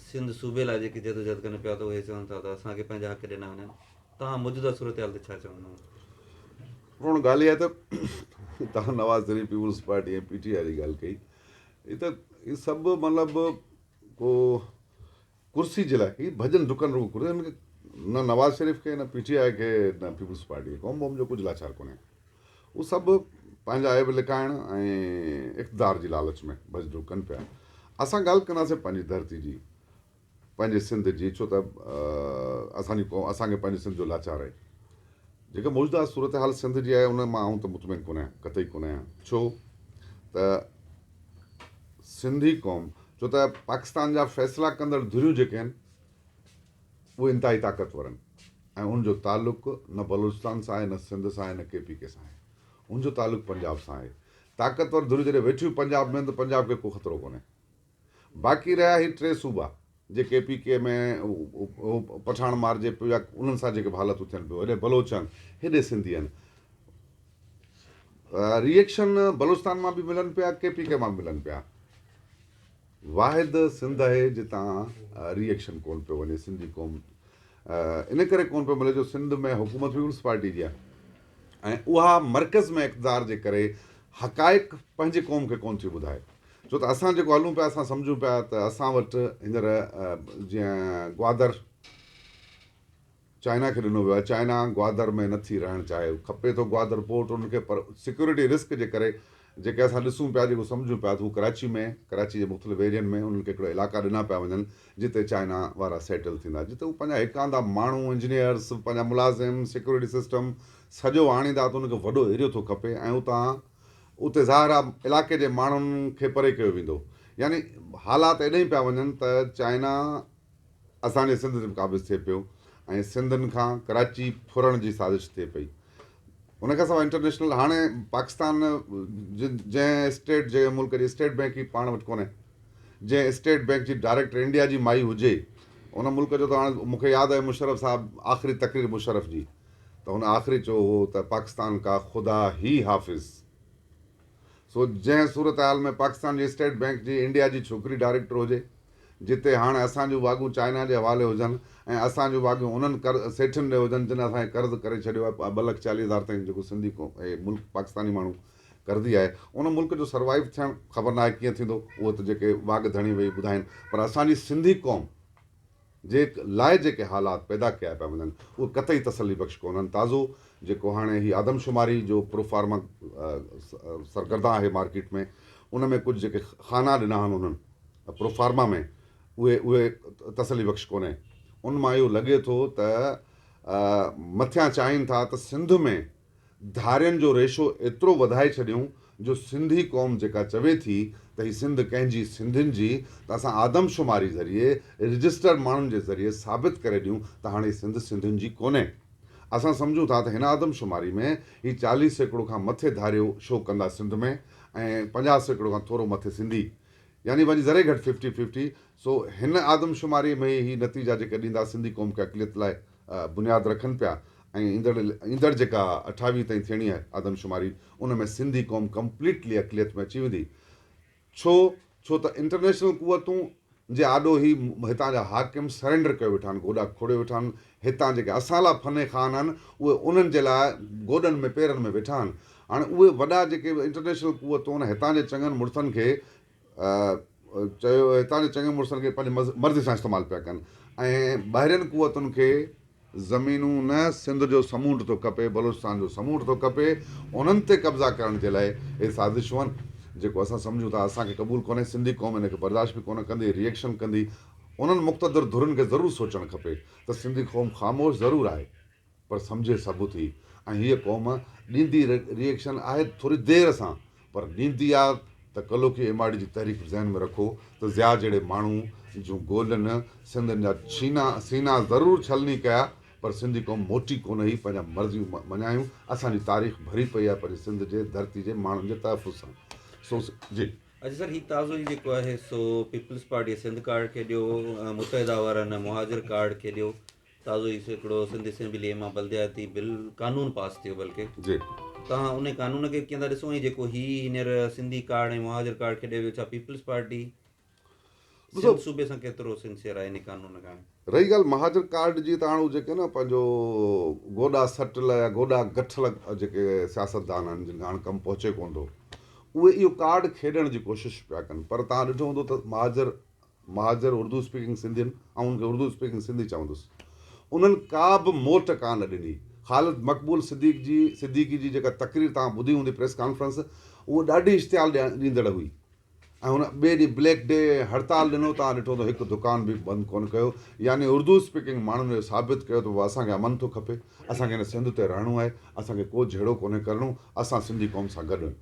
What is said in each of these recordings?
سنڌ صوبي لاء جيڪي جدوجهد ڪن پيا ته اهي چون ٿا ته اسان کي پنهنجا حق ڏنا وڃن. توهان موجوده صورتحال تي ڇا چوندؤ؟ هاڻ ڳالهه اها آهي ته توهان Nawaz Sharif, Peoples Party ۽ P T I جي ڳالهه ڪئي هي ته هي سڀ مطلب ڪو ڪرسي جي لاء هي ڀڄن ڊڪن رڳو ڪرسي هن کي نه نواز شريف کي نه پي ٽي آء کي نه پيپلز پارٽي کي قوم ووم جو ڪجهه لاچار ڪونهي هو سڀ پنهنجا عيب لڪائڻ ۽ اقتدار جي لالچ ۾ ڀڄ ڊڪ ڪن پيا اسان ڳالهه ڪنداسين پنهنجي ڌرتي جي پنهنجي سنڌ جي ڇو ته اسان جي قوم اسان کي پنهنجي سنڌ جو لاچار آهي جيڪا موجوده صورتحال سنڌ جي آهي ان مان آئون ته مطمئن ڪونه آهيان قطعي ڪونه آهيان ڇو ته سنڌي قوم ڇو ته پاڪستان جا فيصلا ڪندڙ ڌريون جيڪي آهن اهي انتهائي طاقتور آهن ۽ ان جو تعلق نه بلوچستان سان آهي نه سنڌ سان آهي نه ڪي پي ڪي سان آهي ان جو تعلق پنجاب سان آهي طاقتور ڌريون جڏهن ويٺيون پنجاب ۾ آهن ته پنجاب کي ڪو خطرو ڪونهي باقي رهيا هي ٽي صوبا جي ڪي پي ڪي ۾ پٺاڻ مارجي پيو يا انهن سان جيڪي به حالتون ٿين پيون هيڏي بلوچ آهن هيڏي سنڌي آهن ري ايڪشن بلوچستان مان به ملن پيا ڪي پي ڪي مان به ملن پيا واحد سنڌ آهي جتان ري ايڪشن ڪون پيو وڃي سنڌي قوم ان ڪري ڪون پيو ملي جو سنڌ ۾ حڪومت پيپلز پارٽي جي آهي ۽ اها مرڪز ۾ اقتدار جي ڪري حقائق پنهنجي قوم کي ڪون ٿي ٻڌائي ڇو ته اسان جيڪو هلون پيا اسان سمجهون پيا ته اسان وٽ هينئر جيئن گوادر چائنا کي ڏنو ويو آهي چائنا گوادر ۾ نٿي رهڻ چاهي کپي ٿو گوادر پورٽ ان کي پر سيڪيورٽي رسڪ جي ڪري جيڪي اسان ڏسون پيا جيڪو سمجهون پيا ته هو ڪراچي ۾ ڪراچي جي مختلف ايرين ۾ انهن کي هڪڙو علائقا ڏنا پيا وڃن جتي چائنا وارا سيٽل ٿيندا جتي هو پنهنجا هڪاندا ماڻهو انجنيئرس پنهنجا ملازم سيڪيورٽي سسٽم سڄو آڻيندا ته ان کي وڏو ايريو ٿو کپي ۽ اتان اتي ظاهر آ علائقي جي ماڻهن کي پري ڪيو ويندو. يعني حالات ايڏهين پيا وڃن ته چائنا اسان جي سنڌ تي به قابض ٿئي پيو ۽ سنڌين کان ڪراچي ڦرڻ جي سازش ٿئي پئي. ان کان سواء انٽرنيشنل هاڻي پاڪستان جنهن اسٽيٽ جي ملڪ جي اسٽيٽ بينڪ ئي پاڻ وٽ ڪونهي. جنهن اسٽيٽ بينڪ جي ڊائريڪٽر انڊيا جي مائي هجي ان ملڪ جو ته هاڻي مون کي ياد آهي مشرف صاحب آخري تقرير مشرف جي ته هن آخري چيو هو ته پاڪستان ڪا خدا هي حافظ. سو جنهن صورتحال ۾ پاڪستان جي اسٽيٽ بينڪ جي انڊيا جي ڇوڪري ڊائريڪٽر هجي، جتي هاڻ اسان جون واڳون چائنا جي حوالي هجن ۽ اسان جون واڳيون انهن قرض سيٺين ڏي هجن جن اسان کي قرض ڪري ڇڏيو آهي 2,40,000 تائين جيڪو سنڌي هي ملڪ پاڪستاني ماڻهو قرضي آهي ان ملڪ جو سروائيو ٿيڻ خبر ناهي ڪيئن ٿيندو اهو ته جيڪي واڳ ڌڻي ويهي ٻڌائين پر اسان جي سنڌي قوم جي لاء جيڪي حالات پيدا ڪيا پيا وڃن اهي قطعي تسلي بخش ڪونهن. تازو جيڪو هاڻي هي آدمشماري جو پروفارما سرگردان آهي مارڪيٽ ۾ ان ۾ ڪجهه جيڪي خانا ڏنا آهن انهن پروفارما ۾ اهي اهي تسلي بخش ڪونهي. ان مان اهو لڳي ٿو ته مٿيان چاهين ٿا ته سنڌ ۾ ڌارين جو ريشو ايترو وڌائي ڇڏيون جو سنڌي قوم جيڪا چوي ٿي ته هي سنڌ ڪنهن جي سنڌين جي ته اسان آدمشماري ذريعي رجسٽرڊ ماڻهن جي ذريعي ثابت ڪري ڏيون ته هاڻي سنڌ سنڌين جي ڪونهي. اسان سمجهون ٿا ته هن آدمشماري ۾ هي 40% کان مٿي ڌاريو شو ڪندا سنڌ ۾ ۽ 50% کان ٿورو مٿي سنڌي يعني وڃي ذري گهٽ ففٽي ففٽي سو هن آدمشماري ۾ هي نتيجا جيڪي ڏيندا سنڌي قوم کي اقليت لاء بنياد رکن پيا ۽ ايندڙ ايندڙ جيڪا 28 تائين ٿيڻي آهي آدمشماري ان ۾ سنڌي قوم ڪمپليٽلي اقليت ۾ اچي ويندي ڇو ڇو ته انٽرنيشنل قوتون جي آڏو هي هتان جا حاڪم سرينڊر ڪيو ويٺا آهن گوڏا کوڙيو ويٺا آهن هتان جيڪي اسان لاء فني خان آهن اهي انهن جي لاء گوڏن ۾ پيرن ۾ ويٺا آهن هاڻي اهي وڏا جيڪي انٽرنيشنل قوتون هتان جي چڱن مڙسن کي چيو هتان جي چڱن مڙسن کي پنهنجي مرضي سان استعمال پيا ڪن ۽ ٻاهرين قوتن کي زمينون نه سنڌ جو سمونڊ ٿو کپي بلوچستان جو سمونڊ ٿو کپي انهن تي قبضا ڪرڻ جي لاء اهي سازشون آهن جيڪو اسان سمجهون ٿا اسان کي قبول ڪونهي سنڌي قوم ان کي برداشت به ڪونه ڪندي ري ايڪشن ڪندي انهن مقتدر ڌرين کي ضرور سوچڻ کپي ته سنڌي قوم خاموش ضرور آهي پر سمجهي سڀ ٿي ۽ هيء قوم ڏيندي ري ايڪشن آهي ٿوري دير سان پر ڏيندي آ ته ڪلهوڪي ايم آر ڊي جي تحريڪ به ذهن ۾ رکو ته ضياء جهڙي ماڻهو جون گولين سنڌين جا ڇينا سينا ضرور ڇلني ڪيا پر سنڌي قوم موٽي ڪونه هئي پنهنجا مرضيون مڃايون اسان جي تاريخ ڀري پئي آهي پنهنجي سنڌ جي ڌرتي جي ماڻهن جي تحفظ سان سو جي. اچ سر هي تازو ئي جيڪو آهي سو پيپلز پارٽي سنڌ ڪارڊ کيڏيو متحده وارن مهاجر ڪارڊ کيڏيو تازو ئي هڪڙو سنڌ اسيمبليء مان بلدياتي بل قانون پاس ٿيو بلڪه جي. توهان انهي قانون کي ڪيئن ٿا ڏسو ۽ جيڪو هي هينئر سنڌي ڪارڊ ۽ مهاجر ڪارڊ کيڏيو ويو ڇا پيپلز پارٽي. سنڌ صوبي سان ڪيترو سنسيئر آهي انهي قانون کان. رهي ڳالهه مهاجر ڪارڊ جي ته هاڻ هو جيڪي نه پنهنجو گوڏا سٽل يا گوڏا گٺل جيڪي سياستدان آهن جن کان هاڻ ڪم پهچي ڪونه ٿو اهي اهو ڪارڊ کيڏڻ جي ڪوشش پيا ڪن پر توهان ڏٺو هوندو ته مهاجر مهاجر اردو اسپيڪنگ سنڌين آئون ان کي اردو اسپيڪنگ سنڌي چوندس انهن ڪا به موٽ ڪانه ڏني خالد مقبول صديق جي صديقي جي جيڪا تقرير توهان ٻڌي هوندي پريس ڪانفرنس اهو ڏاڍي اشتعال ڏيندڙ هئي ۽ هن ٻئي ڏينهن بليڪ ڊي هڙتال ڏنو توهان ڏٺو ته هڪ دڪان به بند ڪونه ڪيو يعني اردو اسپيڪنگ ماڻهن اهو ثابت ڪيو ته بابا اسان کي امن ٿو کپي اسان کي هن سنڌ تي رهڻو آهي اسان کي ڪو جهيڙو ڪونهي ڪرڻو اسان سنڌي قوم سان گڏ آهيون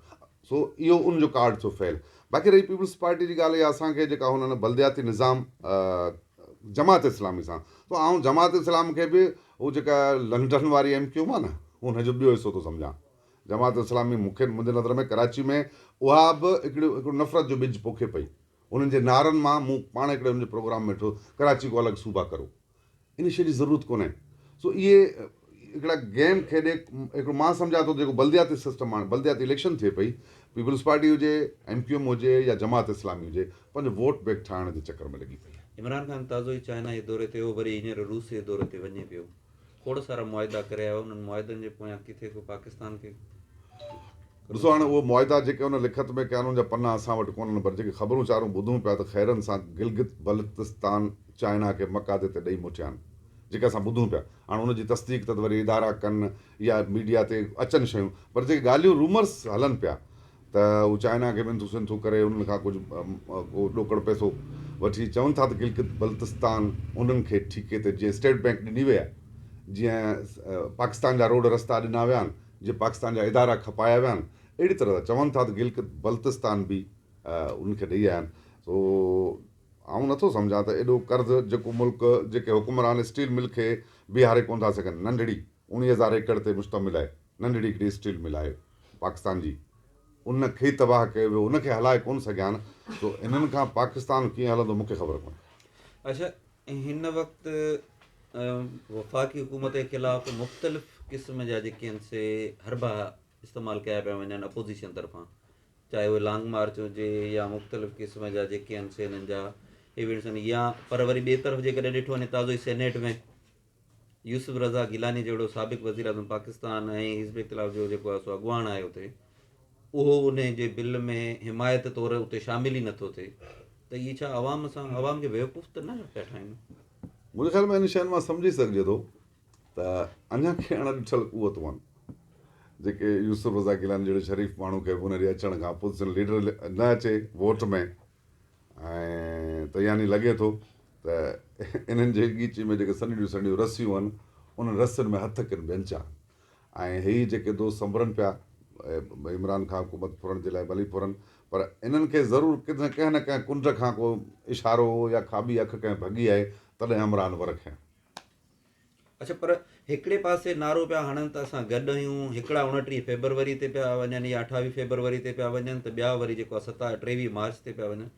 سو اهو ان جو ڪارڊ ٿيو فيل باقي رهي پيپلز پارٽي جي ڳالهه يا اسان کي جيڪا هنن بلدياتي نظام جماعت اسلامي سان تو آئون جماعت اسلام کي به هو جيڪا لنڊن واري ايم ڪيو آهي نه ان جو ٻيو حصو ٿو سمجهان جماعت اسلامي مون کي منهنجي نظر ۾ ڪراچي ۾ اها به هڪڙو هڪڙو نفرت جو ٻج پوکي پئي. انهن جي نعرن مان مون پاڻ هڪڙي ان جي پروگرام ۾ ڏٺو ڪراچي ڪو الڳ صوبه ڪرو. ان شيء جي ضرورت ڪونهي. سو اهي هڪڙا گيم کيڏي هڪڙو مان سمجهان ٿو ته جيڪو بلدياتي سسٽم هاڻي بلدياتي اليڪشن ٿئي پئي پيپلز پارٽي هجي ايم ڪيو ايم هجي يا جماعت اسلامي هجي پنهنجو ووٽ بينڪ ٺاهڻ جي چڪر ۾ لڳي پئي آهي. عمران خان تازو ئي چائنا جي دوري تي هو وري هينئر روس جي دوري تي وڃي پيو. کوڙ سارا معاهدا ڪري آيو انهن معاهدن جي پويان ڪٿي ڪو پاڪستان کي. ڏسو هاڻي اهي معاهدا جيڪي ان لکت ۾ ڪيا آهن ان جا پنا اسان وٽ ڪونهن پر جيڪي خبرون چارون ٻڌون پيا ته خيرن سان گلگت بلتستان چائنا کي مقادي تي ڏئي موٽيا آهن جيڪي اسان ٻڌون پيا هاڻي ان جي تصديق ته وري ادارا ڪن يا ميڊيا تي اچن شيون پر جيڪي ڳالهيون رومرس هلن پيا ته هو چائنا کي منٿون سنٿون ڪري انهن کان ڪجهه ڪو ڏوڪڙ پئسو وٺي چون ٿا ته گلگت بلتستان انهن کي ٺيڪي تي جيئن اسٽيٽ بئنڪ ڏني وئي آهي جيئن پاڪستان جا روڊ رستا ڏنا ويا آهن جيئن پاڪستان جا ادارا کپايا ويا آهن اهڙي طرح سان چون ٿا ته گلگت بلتستان به انهن کي ڏئي آيا آهن سو آئون نٿو سمجهان ته ايڏو قرض جيڪو ملڪ جيڪي حڪمران اسٽيل مل کي بيهاري ڪونه ٿا سگهن ننڍڙي 19 هزار ايڪڙ تي مشتمل آهي ننڍڙي هڪڙي اسٽيل مل آهي پاڪستان جي ان کي تباهه ڪيو ويو ان کي هلائي ڪونه سگهيا آهن سو انهن کان پاڪستان ڪيئن هلندو مون کي خبر ڪونهي. اڇا هن وقت وفاقي حڪومت جي خلاف مختلف قسم جا جيڪي آهن سي حربا استعمال ڪيا پيا وڃن اپوزيشن طرفان چاهي اهي لانگ مارچ هجي يا مختلف قسم جا جيڪي آهن سي انهن جا ايونٽس آهن يا پر وري ٻئي طرف جيڪڏهن ڏٺو وڃي تازو ئي سينيٽ ۾ يوسف رضا گيلاني جهڙو سابق وزيراعظم پاڪستان ۽ حزب اختلاف جو جيڪو آهي سو اڳواڻ آهي اتي اهو انهي جي بل ۾ حمايت طور اتي شامل ئي نٿو ٿئي ته اهي ڇا عوام سان عوام کي بيوقوف ته نه پيا ٺاهين. منهنجي خيال ۾ ان شين مان سمجهي سگهجي ٿو ته اڃا ڪي اڻ ڏٺل قوتون آهن جيڪي يوسف رضا گيلاني جهڙي شريف ماڻهو کي به ان ڏي اچڻ کان اپوزيشن ليڊر نه اچي ووٽ ۾ ۽ ته يعني لڳي ٿو ته انهن جي ڳيچي ۾ جيڪي سنهڙيون سنهڙيون رسيون آهن، انهن رسين ۾ هٿ ڪن ٻين جا ۽ هي جيڪي دوست سنڀرن پيا عمران کان حڪومت ڦرڻ جي لاء ڀلي ڦرن پر انهن کي ضرور ڪنهن نه ڪنهن ڪنڊ کان ڪو اشارو يا کاٻي اک ڪنهن ڀڳي آهي تڏهن همراهن ور کنيا. اڇا پر هڪڙي پاسي نعرو پيا هڻن ته اسان گڏ آهيون، هڪڙا 29 فيبروري تي پيا وڃن يا 28 فيبروري تي پيا وڃن ته ٻيا وري جيڪو آهي ستاويهه 23 مارچ تي پيا وڃن.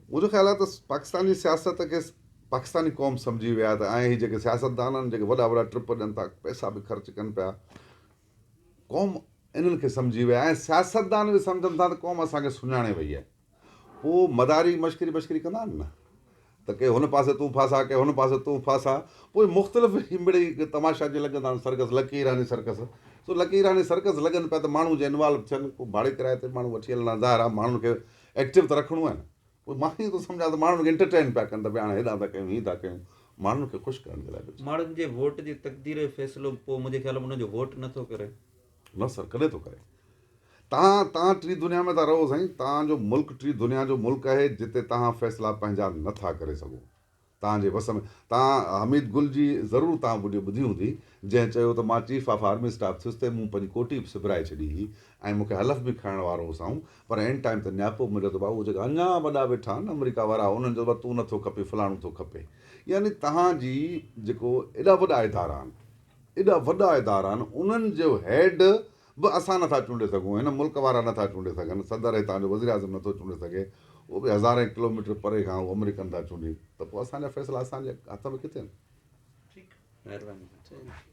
منهنجو خيال آهي ته پاڪستان جي سياست کي پاڪستاني قوم سمجهي وئي آهي ته ۽ هي جيڪي سياستدان آهن جيڪي وڏا وڏا ٽرپ ڏين ٿا پئسا به خرچ ڪن پيا قوم انهن کي سمجهي وئي آهي ۽ سياستدان به سمجهن ٿا ته قوم اسان کي سڃاڻي وئي آهي پوء مداري مشڪري مشڪري ڪندا آهن نه ته ڪي هن پاسي تون ڦاسا ڪي هن پاسي تون ڦاسا پوء مختلف هي مڙئي تماشا جي لڳندا آهن سرڪس لڪي ايراني سرڪس سو لڪي ايراني سرڪس لڳن پيا ته ماڻهو جي انوالو ٿين پوء ڀاڙي ڪرائي تي ماڻهو وٺي هلندا ظاهر آهي ماڻهن کي ايڪٽو ته رکڻو آهي نه پوء مان ائين ٿو سمجهان ته ماڻهن کي انٽرٽين پيا ڪن ته ڀئي هاڻي هيڏانهن ٿا ڪيون هيئن ٿا ڪيون ماڻهن کي خوش ڪرڻ جي لاء به ماڻهن جي ووٽ جي تقدير جو فيصلو پوء منهنجي خيال ۾ انهن جو ووٽ نٿو ڪري. نه سر ڪڏهن ٿو ڪري. توهان توهان ٽي دنيا ۾ ٿا رهو سائين توهان جو ملڪ ٽي دنيا جو ملڪ آهي جتي توهان فيصلا پنهنجا نه ٿا ڪري سگهو توهان جي وس ۾ توهان حميد گل جي ضرور توهان وڊيو ٻڌي هوندي جنهن چيو ته مان چيف آف آرمي اسٽاف ٿيس تي مون پنهنجي ڪوٽي به سبرائي ڇڏي هئي ۽ مون کي حلف به کڻڻ وارو هوس آئون پر عين ٽائيم تي نياپو مليو ته ڀائو جيڪا اڃا وڏا ويٺا آهن آمريڪا وارا انهن چيو ته تون نٿو کپي فلاڻو ٿو کپي يعني توهان جي جيڪو ايڏا وڏا ادارا آهن ايڏا وڏا ادارا آهن انهن جو هيڊ به اسان نٿا چونڊي سگهون، هن ملڪ وارا نٿا چونڊي سگهن، صدر هتان جو وزيراعظم نٿو چونڊي سگهي، اهو به هزارين ڪلوميٽر پري کان هو آمريڪن ٿا چونڊين ته پوء اسان جا فيصلا اسان جي هٿ ۾ ڪٿي آهن. مهرباني.